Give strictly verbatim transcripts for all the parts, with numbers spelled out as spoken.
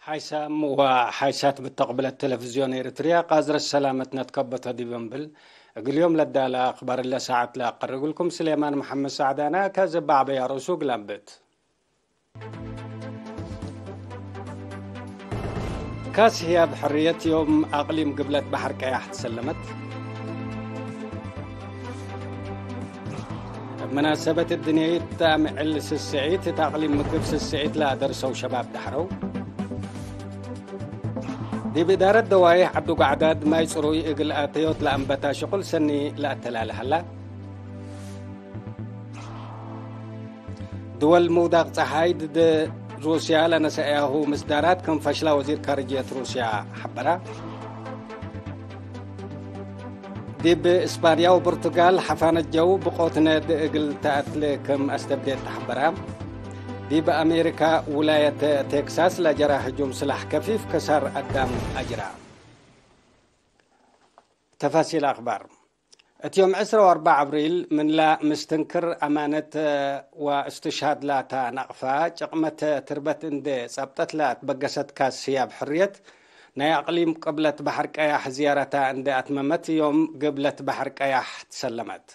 ሓይሳም ወሓይሳት ብተቅብለት ቴሌቪዝዮን ኤሪትርያ፣ ቃዝረት ሰላመትነ ትከበተ ዲብ እንብል፣ እግል ዮም ለዳለ አክባር እለ ሳዐት ለአቀርብ እግልኩም ስሌማን መሐመድ ሳዕድ አነ። ከዘ በዐበያ ርእሱ እግል አንብት። ካስ ህያብ ሕርየት ዮም አቅሊም ግብለት በሐር ቀያሕ ትሰለመት። እብ መናሰበት እድንያይት አምዕል ስስዒት እት አቅሊም ምግብ ስስዒት ለአደርሰው ሸባብ ደሐረው። ዲብ እዳረት ደዋይሕ ዐዱ ገዕዳድ ማይ ጽሩይ እግል አተዮት ለአንበታ ሽቁል ሰኒ ለአተላለ ሀላ። ድወል ምውዳቅ ጸሓይ ድድ ሩስያ ለነሰአያሁ ምስዳራት ክም ፈሽላ ወዚር ካርጅየት ሩስያ ሐበራ። ዲብ እስፓንያ ወብርቱጋል ሐፋነት ጀው ብቆትነ እግል ተአትሌ ክም አስተብዴት ተሐበራ። ዲብ አሜሪካ ውላየት ቴክሳስ ለጀራ ህጁም ስላሕ ከፊፍ ከሳር አዳም አጅራ። ተፋሲል አክባር። እት ዮም ዕስራ ወአርበዕ አብሪል ምንላ ምስትንክር አማነት ወእስትሽሃድ ላታ ነቅፋ ጭቅመት ትርበት እንዴ ጸብጠት ለአትበገሰት ካስ ህያብ ሕርየት፣ ናይ አቅሊም ቅብለት በሐር ቀያሕ ዝያረታ እንዴ አትመመት ዮም ግብለት በሐር ቀያሕ ትሰለመት።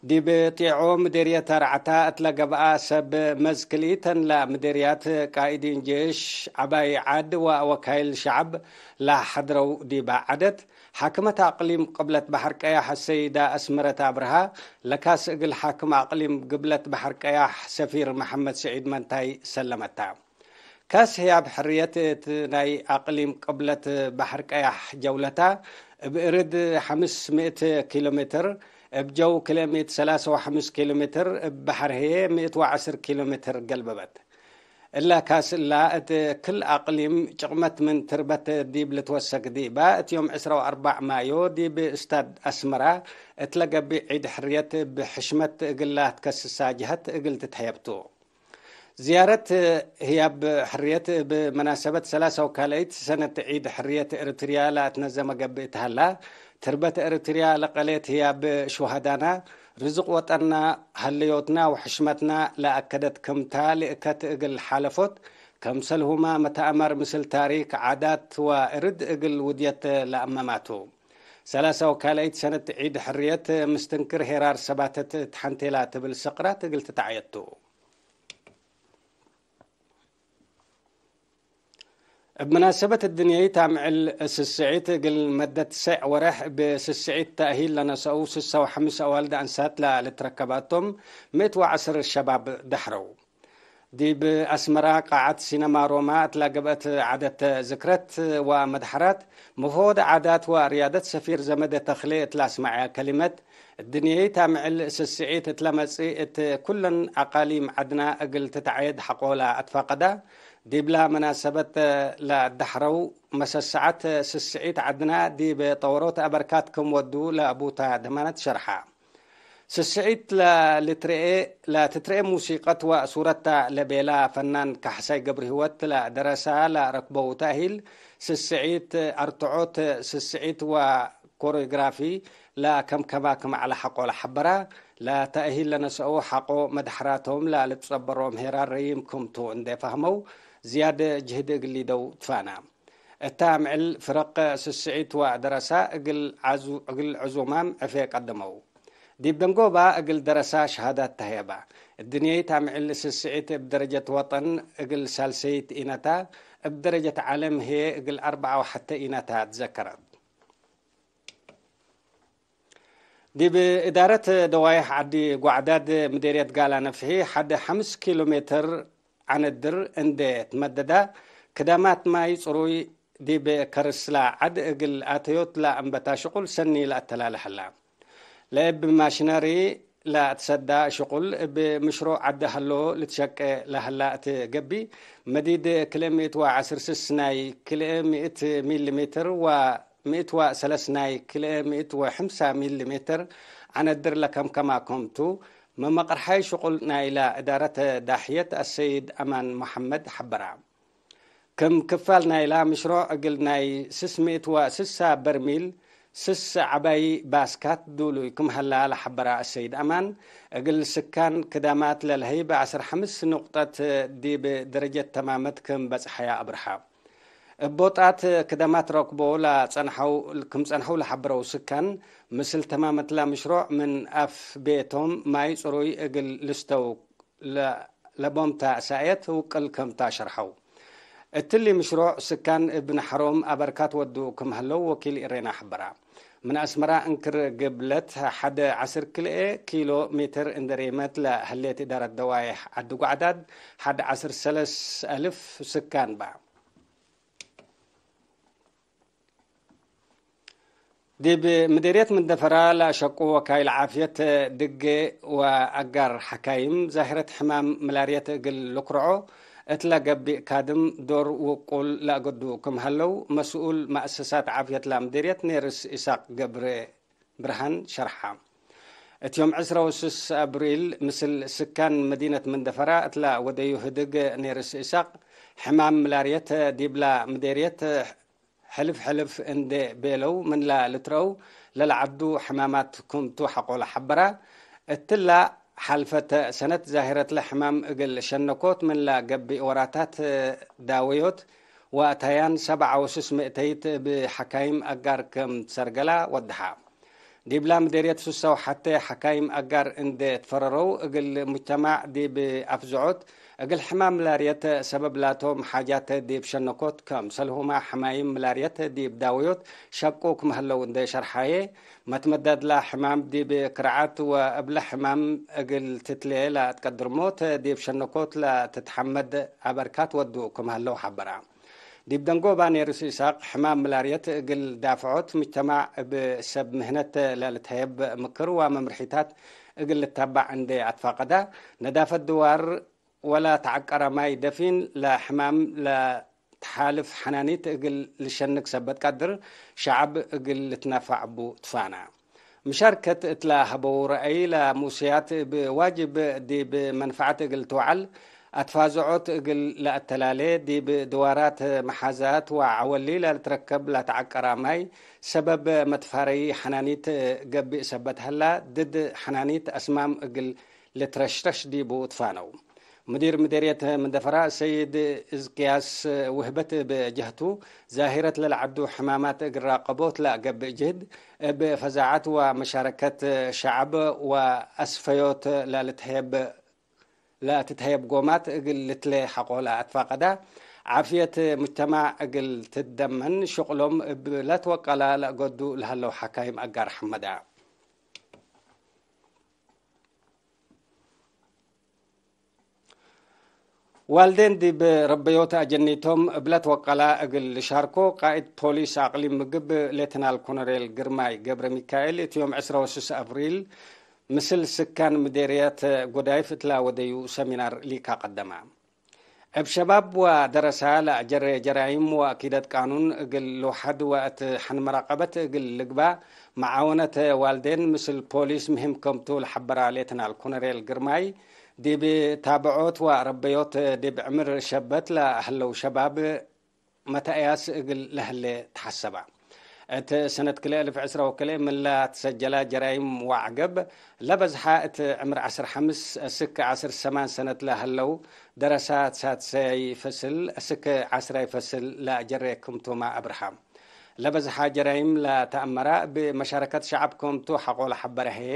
ዲብ ጢዖ ምዴርየት አርዓታ እት ለገብአ ሰብ መዝ ክልኢተን ለምዴርያት ቃኢዲን ጄሽ፣ ዐባይ ዐድ ወወካይል ሸዐብ ለሐድረው ዲበ ዐደት፣ ሓክመት አቅሊም ቅብለት በሐር ቀያሕ አሰይዳ አስመረት አብርሃ፣ ለካስ እግል ሓክም አቅሊም ግብለት በሐር ቀያሕ ሰፊር መሐመድ ስዒድ መንታይ ሰለመታ። ካስ ህያብ ሕርየት እት ናይ አቅሊም ቅብለት በሐር ቀያሕ ጀውለታ፣ እብ እርድ ሐምስ ምእት ኪሎ ሜትር፣ እብ ጀው ክልኤ ምእት ሰላሳ ወሐምስ ኪሎ ሜትር፣ እብ በሐር ህዬ ምእት ወዐስር ኪሎ ሜትር ገልበበት። እላ ካስ እላ እት ክል አቅሊም ጭቅመት ምን ትርበት ዲብ ልትወሰክ ዲባ፣ እት ዮም ዕስራ ወአርበዕ ማዮ ዲብ እስታድ አስመራ እት ለገብእ ዒድ ሕርየት እብ ሕሽመት እግላ ትከስሳ ጀሀት እግል ትትሐየብ ቱ። ዝያረት ህያብ ሕርየት እብ መናሰበት ሰላሳ ወካልአይት ሰነት ዒድ ሕርየት ኤሪትርያ ለአትነዘመ ገብእ እት ሀላ፣ ትርበት ኤሪትርያ ለቀሌት ህያብ ሹሀዳና፣ ርዝቅ ወጠንና፣ ሀለዮትና ወሕሽመትና ለአከደት ክምታ ልእከት እግል ሓለፎት፣ ከምሰልሁመ መተአመር ምስል ታሪክ፣ ዓዳት ወእርድ እግል ውድየት ለአመማቱ። ሰላሳ ወካልአይት ሰነት ዒድ ሕርየት ምስትንክር ሄራር ሰባተት እት ሐንቴላ ትብል ሰቅራት እግል ትትዓየት ቱ። እብ መናሰበት እድንያይት አምዕል ስስዒት እግል መደት ሰዕ ወረሕ እብ ስስዒት ተእሂል ለነሰአው ስሳ ወሐምስ አዋልድ አንሳት ለልትረከባቶም ምእት ወዐስር ሸባብ ደሕረው። ዲብ አስመራ ቃዐት ሲነማ ሮማ እት ለገብአት ዐደት ዝክረት ወመድሐራት፣ መፈወድ ዓዳት ወርያደት ሰፊር ዘመደ ተክሌ እት ለአስመዐያ ከሊመት፣ እድንያይት አምዕል ስስዒት እት ለመጽእ እት ኩለን አቃሊም ዐድና እግል ትትዓየድ ሐቆለ አትፋቀዳ። ዲብላ መናሰበት ለአዳሕረው መሰሰዐት ስስዒት ዐድና ዲብ ጠወሮት አበርካት ክም ወዱ ለአቡታ ደማነት ሸርሐ። ስስዒት ለልትርኤ፣ ለትትርኤ ሙሲቀት ወሱረታ ለቤላ ፈናን ካሕሳይ ገብረህይወት ለደረሳ ለረክበው ተእሂል ስስዒት አርትዖት ስስዒት ወኮሪዮግራፊ ለከምከማ ክም ዐለ ሐቆ ለሐበራ፣ ለተእሂል ለነሰአው ሐቆ መድሐራቶም ለልትጸበሮም ሄራር ረዪም ክምቱ እንዴ ፈህመው ዝያድ ጅህድ እግል ሊደው ትፋና። እታ አምዕል ፍረቅ ስስዒት ወደረሳ እግል ዐዙ-፣ እግል ዕዙማም ዕፌ ቀደመው። ዲብ ደንጎባ እግል ደረሳ ሸሃዳት ተህየባ። እድንየይት አምዕል ስስዒት እብ ደረጀት ወጠን እግል ሳልሰይት ኢነታ፣ እብ ደረጀት ዓለም ህዬ እግል አርበዓ ወሐተ ኢነታ ትዘከረት። ዲብ እዳረት ደዋይሕ ዐዲ ጓዕዳድ ምዴርየት ጋላ ነፍሒ፣ ሐድ ሐምስ ኪሎ ሜትር ዐነድር እንዴ ትመደዳ፣ ክዳማት ማይ ጽሩይ ዲብ ከርስላ ዐድ እግል አተዮት ለአንበታ ሽቁል ሰኒ ለአተላለ ሀላ። ለእብ ማሽነሪ ለአትሰዳ ሽቁል እብ ምሽሮዕ ዐድ ሀሎ ልትሸቄ ለሀላ እት ገብእ፣ መዲድ ክልኤ ምእት ወዐስር ስስ ናይ ክልኤ ምእት ሚሊ ሜትር ወ ምእት ወሰለስ ናይ ክልኤ ምእት ወሐምሳ ሚሊ ሜትር ዐነድር ለከምከማ ክምቱ፣ መመቅርሓይ ሽቁል ናይላ እዳረት ዳሕየት አሰይድ አማን መሐመድ ሐበራ። ክም ክፋል ናይላ ምሽሮዕ እግል ናይ ስስ ምእት ወስሳ በርሚል ስስ ዐባይ ባስካት ዱሉይ ክም ሀላ ለሐበራ አሰይድ አማን፣ እግል ስካን ክዳማት ለልሀይብ ዐስር ሐምስ ንቁጠት ዲብ ደረጀት ተማመት ክም በጽሐያ አብርሃ። እብ ቦጣት ክደማት ረክቦ ለጸንሐው፣ ክም ጸንሐው ለሐበረው ስካን፣ ምስል ተማመትላ ምሽሮዕ ምን አፍ ቤቶም ማይ ጽሩይ እግል ልስተው ለ-፣ ለቦምታ ሳየት ውቅል ክምታ ሸርሐው። እትሊ ምሽሮዕ ስካን እብ ነሐሮም አበርካት ወዱ ክም ሀለው ወኪል ኢሬና ሐበራ። ምን አስመራ እንክር ግብለት ሐድ ዐስር ክልኤ ኪሎ ሜትር እንዴ ሬመት ለህሌት እዳረት ደዋይሕ ዐዲ ጓዕዳድ ሐድ ዐስር ሰለስ አልፍ ስካን በ። ዲብ ምዴርየት መንደፈራ ለአሸቁ ወካይል ዓፍየት ድጌ ወአጋር ሐካይም፣ ዛህረት ሕማም ምላርየት እግል ልክርዖ እት ለገብእ ካድም ዶር ውቁል ለአገዱ ክም ሀለው፣ መስኡል መአሰሳት ዓፍየት ለምዴርየት ኔርስ ኢሳቅ ገብረ ብርሃን ሸርሐ። እት ዮም ዕስራ ወስስ አብሪል፣ ምስል ስካን መዲነት መንደፈራ እት ለወደዩ ህድግ ኔርስ ኢሳቅ፣ ሕማም ምላርየት ዲብላ ምዴርየት ሕልፍ ሕልፍ እንዴ ቤለው ምንላ ልትረአው ለለዐዱ ሕማማት ክምቱ ሐቆለ ሐበራ። እትላ ሐልፈተ ሰነት ዛሂረትለ ሕማም እግል ሸነኮት ምንላ ገብእ ወራታት ዳወዮት ወአታያን ሰብዓ ወስስ ምእተይት እብ ሐካይም አጋር ክም ትሰርገላ ወደሐ። ዲብላ ምዴርየት ሱሰው ሐቴ ሐካይም አጋር እንዴ ትፈረረው፣ እግል ሙጅተማዕ ዲብ አፍዝዖት እግል ሕማም ላርየት ሰበብ ላቶም ሓጃት ዲብ ሸነኮት ክምሰልሁመ ሕማይም ላርየት ዲብ ዳውዮት ሸቁ ክም ሀለው እንዴ ሸርሐየ፣ መትመዳድላ ሕማም ዲብ ክርዓት ወእብለ ሕማም እግል ትትሌ ለአትቀድር ሞት ዲብ ሸነኮት ለትትሐመድ አበርካት ወዱ ክም ሀለው ሐበራ። ዲብ ደንጎባ ኔርስ ኢሳቅ፣ ሕማም ምላርየት እግል ዳፍዖት፣ ምጅተማዕ እብ ሰብ ምህነት ለልትሀየብ ምክር ወመምርሒታት እግል ልታባዕ እንዴ አትፋቀዳ፣ ነዳፈት ድዋር ወላ ተዐቀረ ማይ ደፊን ለሕማም ለትሓልፍ ሐናኒት እግል ልሸንክ ሰበት ቀድር፣ ሸዐብ እግል ልትነፈዕ እቡ ትፋና። ምሻርከት እት ለሀበው ረአይ፣ ለሙስያት እብ ዋጅብ ዲብ መንፈዐት እግል ትውዓል፣ አትፋዝዖት እግል ለአተላሌ፣ ዲብ ድዋራት መሓዛት ወዐወሊ ለልትረከብ ለተዐቀራ ማይ ሰበብ መትፋረዪ ሐናኒት ገብእ ሰበት ሀላ፣ ድድ ሐናኒት አስማም እግል ልትረሽረሽ ዲቡ ትፋነው። ሙዲር ምዴርየት መንደፈራ ሰይድ እዝቅያስ ውህበት እብ ጀህቱ፣ ዛሂረት ለለዐዱ ሕማማት እግል ራቀቦት ለገብእ ጅህድ፣ እብ ፈዛዐት ወመሻረከት ሸዐብ ወአስፈዮት ለልትሀየብ፣ ለትትሀየብ ጎማት እግል ልትሌ ሐቆ ለአትፋቀዳ፣ ዓፍየት ሙጅተማዕ እግል ትትደመን ሽቅሎም እብ ለትወቀላ ለአገዱ ለሀለው ሐካይም አጋር ሐመዳ። ዋልዴን ዲብ ረበዮት አጀኒቶም እብለት ወቀላ እግል ልሻርኮ፣ ቃእድ ፖሊስ አቅሊም ምግብ ሌተናል ኮሎኔል ግርማይ ገብረ ሚካኤል፣ እት ዮም ዕስራ ወስስ አብሪል፣ ምስል ስካን ምዴርየት ጎዳይፍ እትላ ወደዩ ሰሚናር ሊካ ቀደማ። እብ ሸባብ ወደረሳ ለአጀሬ ጀራይም ወአኪደት ቃኑን እግል ልውሐድ ወእት ሐን መራቀበት እግል ልግባእ መዓወነት ዋልዴን ምስል ፖሊስ ምህም ከምቱ ለሐበራ ሌተናል ኮሎኔል ግርማይ፣ ዲብ ታብዖት ወረበዮት ዲብ ዕምር ሸበት ለሀለው ሸባብ መተአያስ እግል ለህሌ ተሐሰባ። እት ሰነት ክልኤ እልፍ ዕስራ ወክልኤ ምንላ ትሰጀላ ጀራይም ወዐገብ ለበዝሐ እት ዕምር ዐስር ሐምስ እስክ ዐስር ሰማን ሰነት ለሀለው ደረሳት ሳድሰያይ ፈስል እስክ ዐስራይ ፈስል ለአጀሬ ክምቱመ አብርሃም። ለበዝሐ ጀራይም ለተአመራ እብ መሻረከት ሸዐብ ክምቱ ሐቆ ለሐበረ ህዬ፣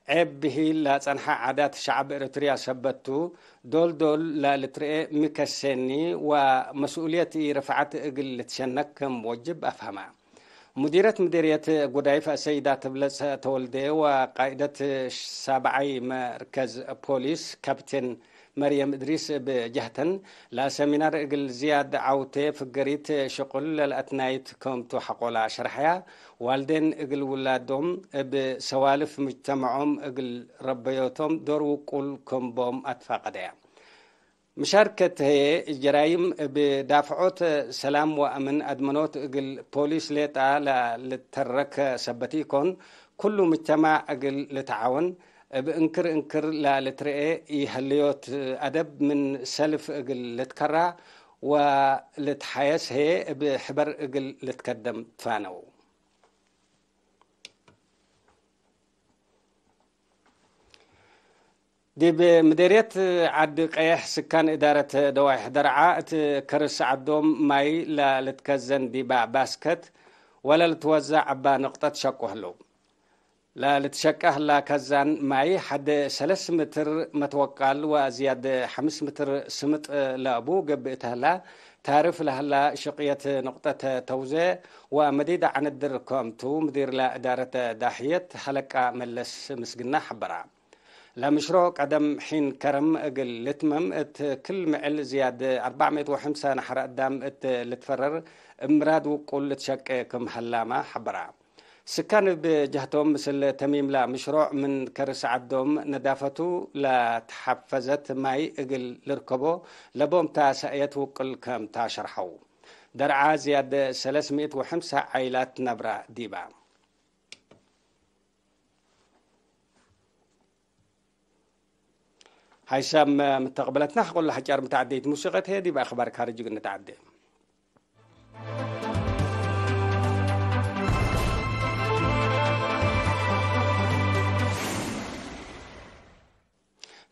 ዔብ ብሂል ለጸንሐ ዓዳት ሸዐብ ኤረትርያ ሰበት ቱ፣ ዶል ዶል ለልትርኤ ሚ ከሴኒ ወመስኡልየት ኢርፍዐት እግል ልትሸነክ ክም ወጅብ አፍሀመ። ሙዲረት ምዴርየት ጉዳይፍ አሰይዳ ትብለጽ ተወልዴ ወቃእደት ሳብዓይ መርከዝ ፖሊስ ካፕቴን መርየም እድሪስ እብ ጀህተን፣ ለሰሚናር እግል ዝያድ ዐውቴ ፍገሪት ሽቁል ለልአትናይት ክምቱ ሐቆላ ሸርሐያ፣ ዋልዴን እግል ውላዶም እብ ሰዋልፍ ምጅተመዖም እግል ረበዮቶም ዶር ውቁል ክም ቦም አትፋቀደያ። ምሻርከት ህዬ፣ ጀራይም እብ ዳፍዖት ሰላም ወአምን አድመኖት እግል ፖሊስ ሌጣ ለልተረክ ሰበት ኢኮን፣ ኩሉ ምጅተማዕ እግል ልትዓወን፣ እብ እንክር እንክር ለልትርኤ ኢሀልዮት አደብ ምን ሰልፍ እግል ልትከራ ወልትሓየስ ህዬ፣ እብ ሕበር እግል ልትከደም ትፋነው። ዲብ ምዴርየት ዐዲ ቀየሕ ስካን እዳረት ደዋይሕ ደርዓ እት ከርስ ዐዶም ማይ ለልትከዘን ዲባ ባስከት ወለልትወዘዕ እባ ንቅጠት ሸቁ ህለው። ለልትሸቀ ህላ ከዛን ማይ ሐድ ሰለስ ምትር መትወቃል ወዝያድ ሐምስ ምትር ስምጥ ለእቡ ገብእ እተ ህላ፣ ታርፍ ለህላ ሽቅየት ንቅጠት ተውዜ ወመዲድ ዐነድር ከምቱ ምዲርለ እዳረት ዳሕየት ሐለቃ መለስ ምስግና ሐበራ። ለምሽሮዕ ቀደም ሒን ከረም እግል ልትመም እት ክል ምዕል ዝያድ አርበዕ ምእት ወሐምሳ ነሐር አዳም እት ልትፈረር እብ ምራድ ውቁል ልትሸቄ ክም ሀላመ ሐበራ። ስካን እብ ጀህቶም ምስል ተሚምላ ምሽሮዕ ምን ከርስ ዐዶም ነዳፈቱ ለተሐፈዘት ማይ እግል ልርከቦ ለቦም ታሰእየት ውቅል ከም ታሸርሐው። ደርዓ ዝያድ ሰለስ ምእት ወሐምሳ ዓይላት ነብራ ዲባ። ሀይሳም ምተቅበለትና ሐቆለ ሐጫር ምተዓደይት ሙሲቀት ህዬ ዲብ አክባር ካርጅ እግል ንትዓዴ።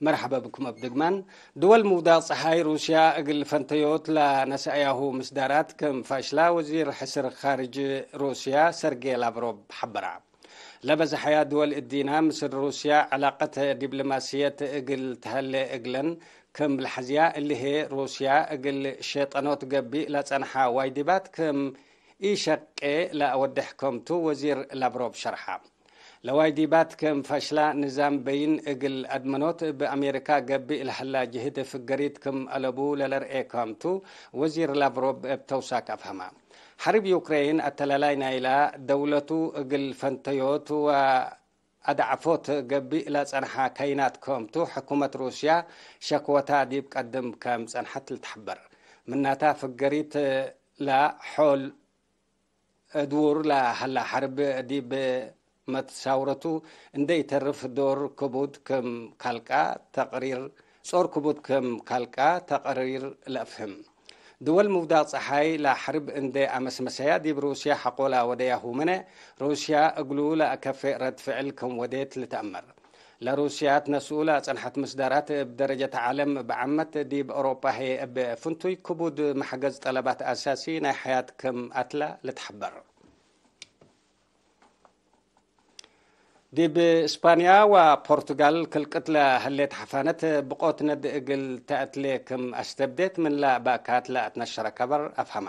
መርሐበ ብኩም እብ ድግማን። ድወል ምውዳቅ ጸሓይ ሩስያ እግል ፈንተዮት ለነሰአያሁ ምስዳራት ክም ፈሽላ ወዚር ሕስር ካርጅ ሩስያ ሰርጌ ላቭሮቭ ሐበራ። ለበዝሐያ ድወል እዲና ምስል ሩስያ ዕላቀት ዲብሎማስየት እግል ተሀሌ እግለን ክም ለሐዝያ፣ እሊ ህዬ ሩስያ እግል ሼጠኖት ገብእ ለጸንሐ ዋይዲባት ክም ኢሸቄ ለአወድሕ ከምቱ ወዚር ላቭሮቭ ሸርሐ። ለዋይዲባት ክም ፈሽላ ንዛም በይን እግል አድመኖት እብ አሜሪካ ገብእ ለሀላ ጅህድ ፍገሪት ክም አለቡ ለለርኤ ከምቱ ወዚር ላቭሮቭ እብ ተውሳክ አፍሀመ። ሐርብ ዩክሬን አተላላይ ናይላ ደውለቱ እግል ፈንተዮት ወአድዐፎት ገብእ ለጸንሐ ካይናት ከምቱ ሕኩመት ሩስያ ሸክወታ ዲብ ቀድም ከም ጸንሐት ልትሐበር። ምናታ ፍገሪት ለሖል እድውር ለሀላ ሐርብ ዲብ መትሳውረቱ እንዴ ኢተርፍ ዶር ክቡድ ክም ካልቃ ተቅሪር፣ ጾር ክቡድ ክም ካልቃ ተቅሪር ለአፍህም። ድወል ምውዳቅ ጸሓይ ለሐርብ እንዴ አመስመሰያ ዲብ ሩስያ ሐቆላ ወደያሁ ምነ፣ ሩስያ እግሉ ለአከፌ ረድ ፍዕል ክም ወዴት ልትአመር። ለሩስያ ትነስኡ ለአጸንሐት ምስዳራት እብ ደረጀት ዓለም እብ ዓመት ዲብ አውሮፓ ህዬ እብ ፍንቱይ ክቡድ መሕገዝ ጠለባት አሳሲ ናይ ሐያት ክም አትላ ልትሐበር። ዲብ እስፓንያ ወፖርቱጋል ክልቅት ለህሌት ሐፋነት ብቆት ነድ እግል ተአትሌ ክም አስተብዴት ምን ለባካት ለአትነሸረ ከበር አፍሀመ።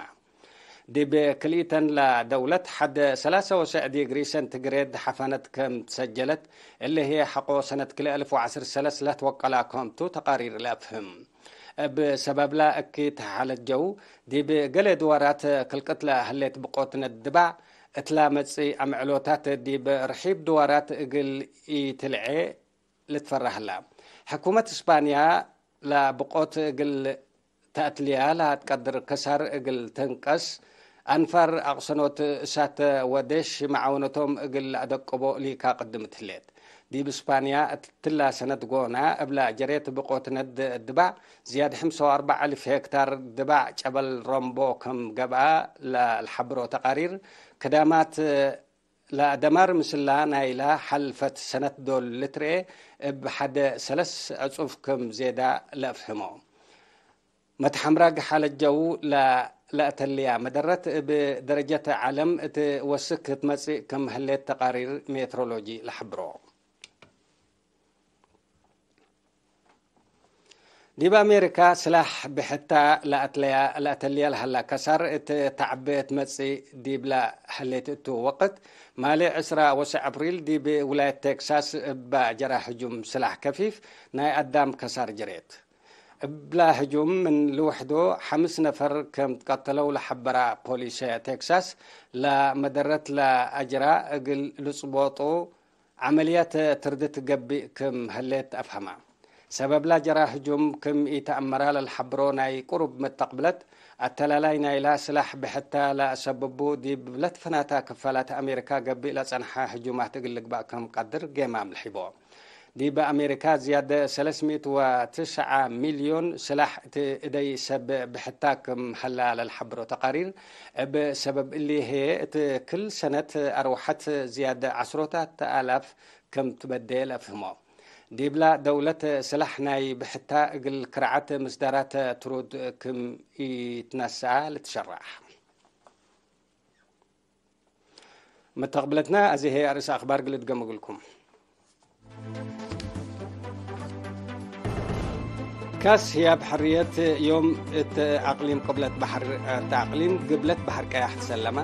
ዲብ ክልኢተን ለደውለት ሐድ ሰላሰ ወሰዕ ዲግሪ ሰንቲግሬድ ሐፋነት ከም ትሰጀለት፣ እሊ ህዬ ሐቆ ሰነት ክልኤ አልፍ ወዐስር ሰለስ ለትወቀላ ከምቱ ተቃሪር ለአፍህም። እብ ሰበብላ እኪት ሐለት ጀው፣ ዲብ ገሌ ድዋራት ክልቅት ለህሌት ብቆትነት ድባዕ፣ እትላ መጽእ አምዕሎታት ዲብ ርሒብ ድዋራት እግል ኢትልዔ ልትፈራህ ህላ። ሕኩመት እስፓንያ ለብቆት እግል ተአትልያ ለአትቀድር ከሳር እግል ትንቀስ፣ አንፋር አቅሰኖት እሳተ ወዴሽ መዓወነቶም እግል ለአደቅቦ ሊካ ቅድምት ህሌት። ዲብ እስፓንያ እትላ ሰነት ጎና እብላ ጀሬት ብቆት ነድ ድባዕ ዝያድ ሐምሳ ወአርበዕ አልፍ ሄክታር ድባዕ ጨበል ሮምቦ ከም ገብአ ለልሐብሮ ተቃሪር፣ ክዳማት ለደማር ምስላ ናይላ ሐልፈት ሰነት ዶል ልትርኤ እብ ሐደ ሰለስ ዕጹፍ ክም ዜዳ ለአፍህሞ። መትሐምራግ ሐለት ጀው ለ-፣ ለአተልያ መደረት እብ ደረጀት ዐለም እት ወስክ ትመጽእ ክም ህሌት ተቃሪር ሜትሮሎጂ ለሐብሮ። ዲብ አሜሪካ ስላሕ ብሕታ ለአትለያ-፣ ለአተልያ ለሀላ ከሳር እት ተዐቤ ትመጽእ ዲብላ ህሌት እቱ ወቅት፣ ማሌ ዕስራ ወሰዕ አፕሪል ዲብ ውላየት ቴክሳስ እባ ጀራ ህጁም ስላሕ ከፊፍ ናይ አዳም ከሳር ጅሬት። እብላ ህጁም ምን ልውሕዶ ሐምስ ነፈር ክም ትቀተለው ለሐበራ ፖሊስ ቴክሳስ፣ ለመደረት ለአጅራ እግል ልጽቦጦ ዐመልያት ትርድት ገብእ ክም ህሌት አፍሀማ። ሰበብላ ጀራ ህጁም ክም ኢተአመራ ለልሐብሮ ናይ ቅሩብ መተቅብለት፣ አተላላይ ናይላ ስላሕ ብሕታ ለአሰብቡ ዲብ ለትፈናታ ክፋላት አሜሪካ ገብእ ለጸንሐ ህጁማት እግል ልግባእ ክም ቀድር ጌማም ልሒቦ። ዲብ አሜሪካ ዝያደ ሰለስ ምእት ወትስዐ ሚልዮን ስላሕ እት እደይ ሰብ ብሕታ ክም ሀላ ለልሐብሮ ተቃሪር፣ እብ ሰበብ እሊ ህዬ እት ክል ሰነት አርወሐት ዝያደ ዐስሮታት አላፍ ክም ትበዴ ለአፍህሞ። ዲብላ ደውለት ስላሕ ናይ ብሕታ እግል ክርዓት ምስዳራት ትሩድ ክም ኢትነስአ ልትሸረሕ። መተቅብለትና አዜ ህይ አርእስ አክባር ግልድገም እግልኩም። ካስ ህያብ ሕርየት ዮም እት አቅሊም ቅብለት በሐር፣ እት አቅሊም ግብለት በሐር ቀያሕ ትሰለመ።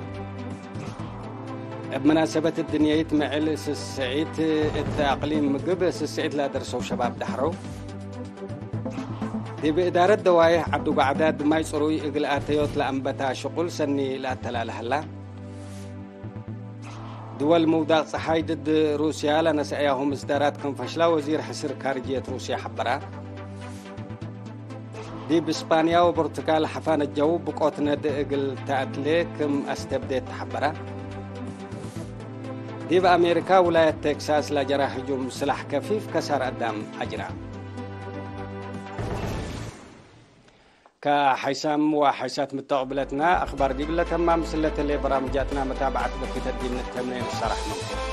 እብ መናሰበት እድንየይት ምዕል ስስዒት እት አቅሊም ምግብ ስስዒት ለአደርሰው ሸባብ ዳሕረው። ዲብ እዳረት ደዋይሕ ዐዱ ጓዕዳድ ማይ ጽሩይ እግል አተዮት ለአንበታ ሽቁል ሰኒ ለአተላለ ሀላ። ድወል ምውዳቅ ጸሓይ ድድ ሩስያ ለነሰአያሁ ምስዳራት ክም ፈሽላ ወዚር ሕስር ካርጅየት ሩስያ ሐበራ። ዲብ እስፓንያ ወፖርቱጋል ሐፋነት ጀው ብቆት ነድ እግል ተአትሌ ክም አስተብዴት ተሐበረ። ዲብ አሜሪካ ውላየት ቴክሳስ ለጀራ ህጁም ስላሕ ከፊፍ ከሳር አዳም አጅራ። ከሐይሳም ወሐይሳት ምተቅብለትና አክባር ዲብለ ተማም ስለተሌ በራምጃትና መታብዐት በኪተት ዲብ ንተምኔ ንሰራሕ መንኩም።